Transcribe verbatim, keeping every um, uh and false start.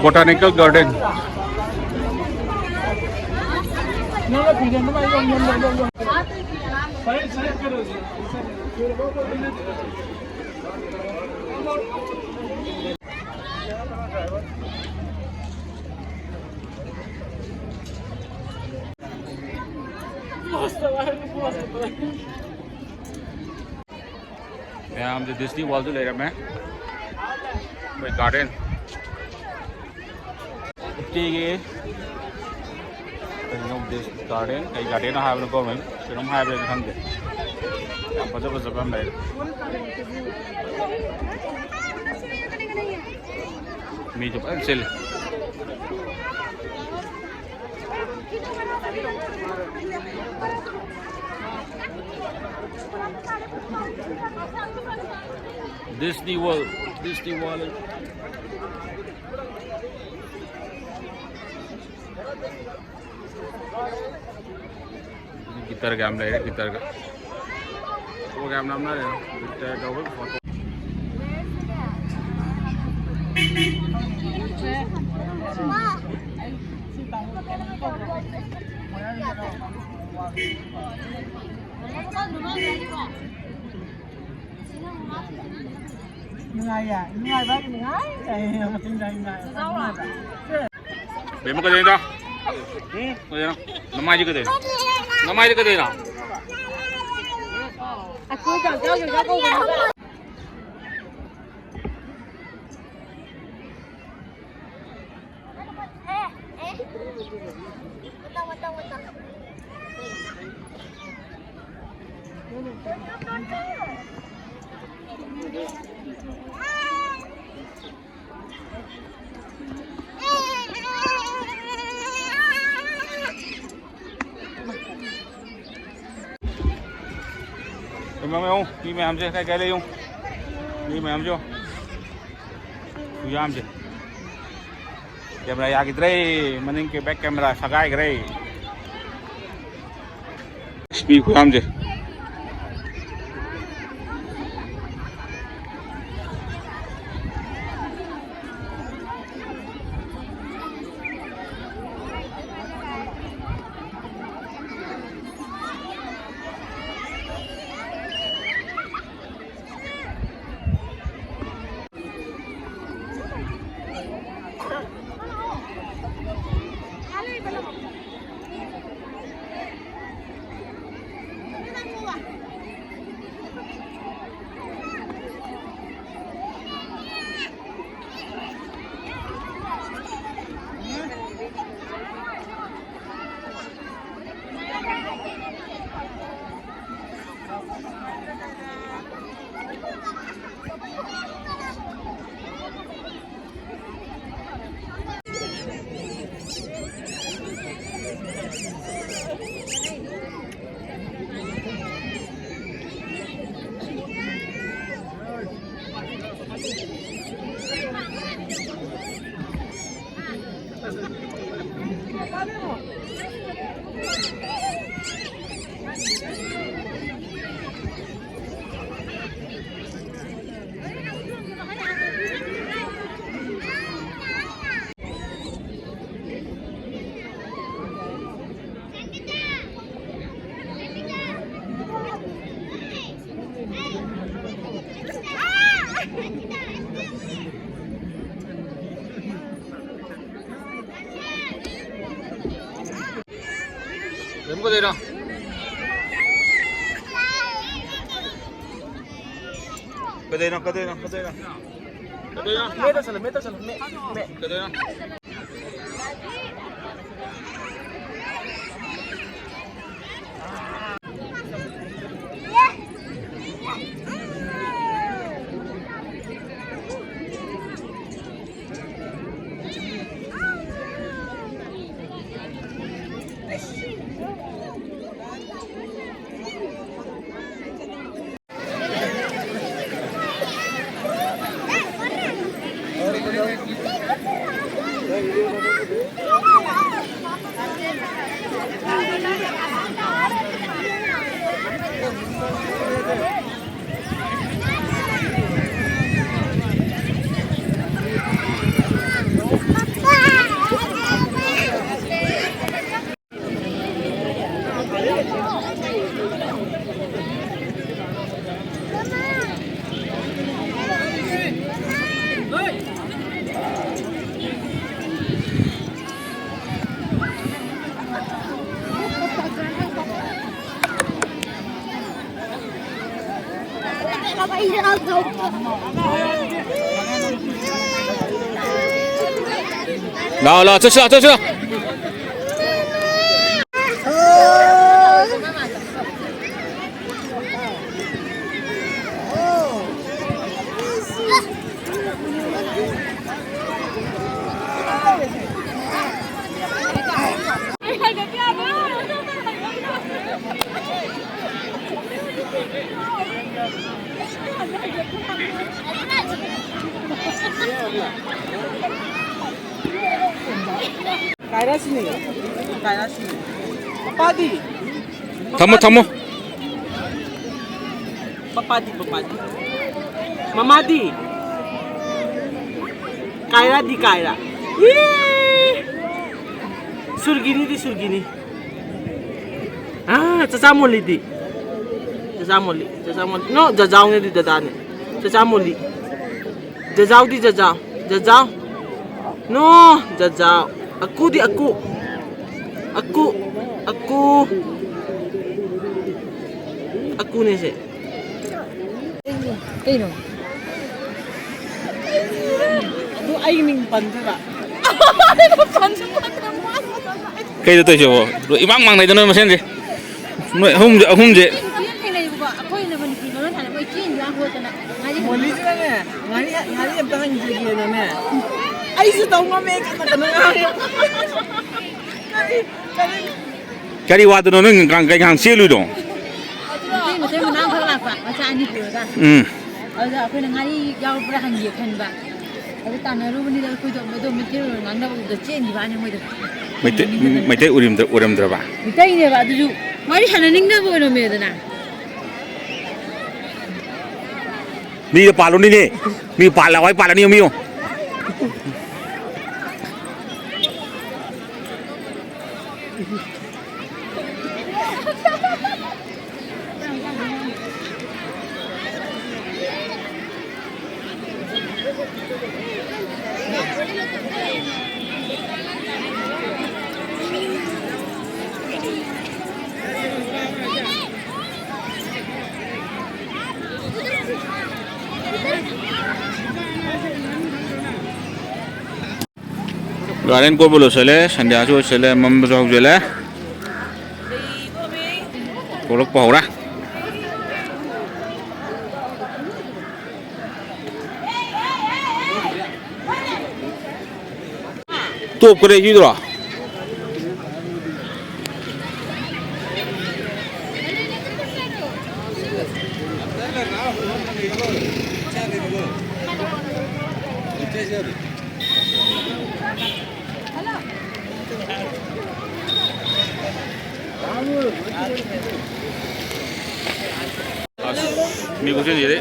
Botanical Garden. ꯃꯌꯥꯝꯁꯦ Disney world ꯂꯩꯔꯝꯃꯦ꯫ ꯑꯩꯈꯣꯏ ꯒꯥꯔꯗꯦꯟ꯫ ꯎꯇꯤꯒꯤ ꯀꯩꯅꯣ, ꯗꯤꯁ ꯒꯥꯔꯗꯦꯟ, ꯀꯩ ꯒꯥꯔꯗꯦꯟꯅꯣ ꯍꯥꯏꯕꯅꯣ, ꯒꯣꯔꯃꯦꯟ ꯀꯩꯅꯣꯝ ꯍꯥꯏꯕꯅꯤ, ꯈꯪꯗꯦ꯫ ꯌꯥꯝ ꯐꯖ ꯐꯖꯕ ꯑꯃ ꯂꯩꯔꯦ꯫ ꯃꯤꯁꯨ ꯐꯖꯅ ꯆꯤꯜꯂꯤ꯫ Disney World, Disney World. ꯒꯤꯇꯔꯒ ꯌꯥꯝ ꯂꯩꯔꯦ, ꯒꯤꯇꯔꯒ꯫ ꯐꯣꯇꯣꯒ ꯌꯥꯝ ꯅꯝꯅꯔꯦ꯫ ꯒꯤꯇꯔ ꯇꯧꯕꯒꯤ ꯐꯣꯇꯣ꯫ ꯅꯨꯡꯉꯥꯏꯌꯦ, ꯅꯨꯡꯉꯥꯏꯕ ꯍꯥꯏꯗꯤ ꯅꯨꯡꯉꯥꯏ꯫ ꯕꯦꯝꯃ, ꯀꯩꯗꯧꯔꯤꯅꯣ? ꯎꯝ? ꯀꯩꯗꯧꯔꯤꯅꯣ? ꯅꯃꯥꯏꯗꯤ ꯀꯩꯗꯧꯔꯤꯅꯣ? ꯅꯃꯥꯏꯗꯤ ꯀꯩꯗꯧꯔꯤꯅꯣ? ꯀꯩꯅꯣ ꯌꯦꯡꯉꯨ, ꯃꯤ ꯃꯌꯥꯝꯁꯦ ꯀꯥꯏ ꯀꯥꯏ ꯂꯩ ꯌꯦꯡꯉꯨ꯫ ꯃꯤ ꯃꯌꯥꯝꯁꯦ ꯌꯦꯡꯉꯨ꯫ ꯈꯨꯌꯥꯝꯁꯦ꯫ ꯀꯦꯃꯦꯔꯥ ꯌꯥꯈꯤꯗ꯭ꯔꯦ꯫ ꯃꯅꯤꯡꯒꯤ ꯕꯦꯛ ꯀꯦꯃꯦꯔꯥ ꯁꯒꯥꯏꯈ꯭ꯔꯦ꯫ ꯃꯤ ꯈꯨꯌꯥꯝꯁꯦ꯫ ꯀꯩꯗꯧꯔꯤꯅꯣ? ꯀꯩꯗꯧꯔꯤꯅꯣ? ꯀꯩꯗꯧꯔꯤꯅꯣ? ꯀꯩꯗꯧꯔꯤꯅꯣ? ꯀꯩꯗꯧꯔꯤꯅꯣ? ꯃꯦꯠꯇ ꯆꯠꯂꯣ, ꯃꯦꯠꯇ ꯆꯠꯂꯣ, ꯃꯦꯠ, ꯃꯦꯠ꯫ ꯀꯩꯗꯧꯔꯤꯅꯣ? ꯂꯥꯛꯑꯣ, ꯂꯥꯛꯑꯣ, ꯆꯠꯁꯤ ꯂꯥꯛꯑꯣ, ꯆꯠꯁꯤ ꯂꯥꯛꯑꯣ꯫ ꯀꯥꯏꯔꯁꯤꯅꯦ꯫ ꯀꯥꯏꯔꯁꯤꯅꯦ꯫ ꯃꯄꯥꯗꯤ? ꯊꯝꯃꯣ, ꯊꯝꯃꯣ꯫ ꯄꯄꯥꯗꯤ, ꯄꯄꯥꯗꯤ꯫ ꯃꯃꯥꯗꯤ? ꯀꯥꯏꯔꯥꯗꯤ ꯀꯥꯏꯔꯥ꯫ ꯏ! ꯁꯨꯔꯒꯤꯅꯤꯗꯤ ꯁꯨꯔꯒꯤꯅꯤ꯫ ꯑꯥ, ꯆꯆꯥ ꯃꯣꯂꯤꯗꯤ? ꯆꯆꯥ ꯃꯣꯂꯤ, ꯆꯆꯥ ꯃꯣꯂꯤ꯫ ꯅꯣ, ꯖꯖꯥꯎꯅꯦꯗꯤ ꯗꯗꯥꯅꯦ꯫ ꯆꯆꯥ ꯃꯣꯂꯤ꯫ ꯖꯖꯥꯎꯗꯤ ꯖꯖꯥꯎ꯫ ꯖꯖꯥꯎ꯫ ꯅꯣ, ꯖꯖꯥꯎ꯫ ꯑꯀꯨꯗꯤ ꯑꯀꯨ꯫ ꯑꯀꯨ꯫ ꯑꯀꯨ꯫ ꯑꯀꯨꯅꯦꯁꯦ꯫ ꯀꯩꯅꯣ? ꯑꯗꯨ ꯑꯩꯒꯤ ꯃꯤꯡ ꯄꯟꯗꯣꯏꯕ꯫ ꯀꯩꯗ ꯇꯧꯔꯤꯁꯤꯕꯣ? ꯏꯃꯥꯡ ꯃꯥꯡꯅꯩꯗ ꯅꯣꯏ ꯃꯁꯦꯟꯁꯦ꯫ ꯅꯣꯏ ꯑꯍꯨꯝꯁꯦ, ꯑꯍꯨꯝꯁꯦ꯫ ꯊꯦꯡꯅꯩꯕꯀꯣ, ꯑꯩꯈꯣꯏꯅ ꯃꯅꯤꯄꯨꯔꯤ ꯃꯔꯣꯟ ꯁꯥꯟꯅꯕ ꯏꯆꯦ ꯏꯟꯖꯥꯡ ꯍꯣꯠꯇꯅ ꯉꯥꯔꯤ ꯍꯪꯉꯤ꯫ ꯃꯣꯂꯤꯁꯤꯅꯅꯦ, ꯉꯥꯔꯤ, ꯉꯥꯔꯤ ꯑꯝꯇ ꯍꯪꯖꯒꯦꯅꯅꯦ꯫ ꯑꯩꯁꯨ ꯇꯧ ꯉꯝꯃꯦ, ꯀꯟꯅ ꯀꯟꯅ ꯉꯥꯡꯉꯦ꯫ ꯀꯔꯤ, ꯀꯔꯤ? ꯀꯔꯤ ꯋꯥꯗꯅꯣ ꯅꯪ ꯀꯩ ꯉꯥꯡ ꯆꯦꯜꯂꯨꯏꯗꯣ? ꯃꯇꯩ ꯃꯆꯤꯟ ꯃꯅꯥꯎ ꯈꯛ ꯂꯥꯛꯄ, ꯃꯆꯥ ꯑꯅꯤ ꯄꯨꯔꯒ꯫ ꯎꯝ꯫ ꯑꯗꯨꯗ ꯑꯩꯈꯣꯏꯅ ꯉꯥꯔꯤ ꯌꯥꯎꯕ꯭ꯔꯥ ꯍꯪꯒꯦ ꯈꯟꯕ꯫ ꯑꯗꯨ ꯇꯥꯟꯅꯔꯨꯕꯅꯤꯗ ꯑꯩꯈꯣꯏꯗꯣ, ꯃꯗꯣ ꯃꯩꯇꯩꯂꯣꯟ ꯉꯥꯡꯅꯕꯗꯨꯗ ꯆꯦꯟꯈꯤꯕ ꯋꯥꯅꯤ ꯃꯣꯏꯗꯣ꯫ ꯃꯩꯇꯩ, ꯃꯩꯇꯩ ꯎꯔꯝꯗ-, ꯎꯔꯝꯗ꯭ꯔꯕ? ꯃꯩꯇꯩꯅꯦꯕ, ꯑꯗꯨꯁꯨ ꯋꯥꯔꯤ ꯁꯥꯟꯅꯅꯤꯡꯗꯕ ꯑꯣꯏꯔꯝꯃꯦꯗꯅ꯫ ꯃꯤꯗ ꯄꯥꯜꯂꯨꯅꯤꯅꯦ꯫ ꯃꯤ ꯄꯥꯜꯂ ꯍꯣꯏ ꯄꯥꯜꯂꯅꯤ ꯃꯤꯌꯣ꯫ ꯒꯥꯔꯗꯦꯟ ꯀꯣꯏꯕ ꯂꯣꯏꯁꯤꯜꯂꯦ, ꯁꯟꯙ꯭ꯌꯥꯁꯨ ꯂꯣꯏꯁꯤꯜꯂꯦ, ꯃꯝꯕꯁꯨ ꯍꯧꯖꯤꯜꯂꯦ꯫ ꯊꯣꯛꯂꯛꯄ ꯍꯧꯔꯦ꯫ ꯇꯣꯞ ꯀꯔꯦ ꯁꯤꯗ꯭ꯔꯣ? ꯑꯁ, ꯃꯤ ꯈꯨꯠꯆꯦꯟꯁꯤꯗꯤ꯫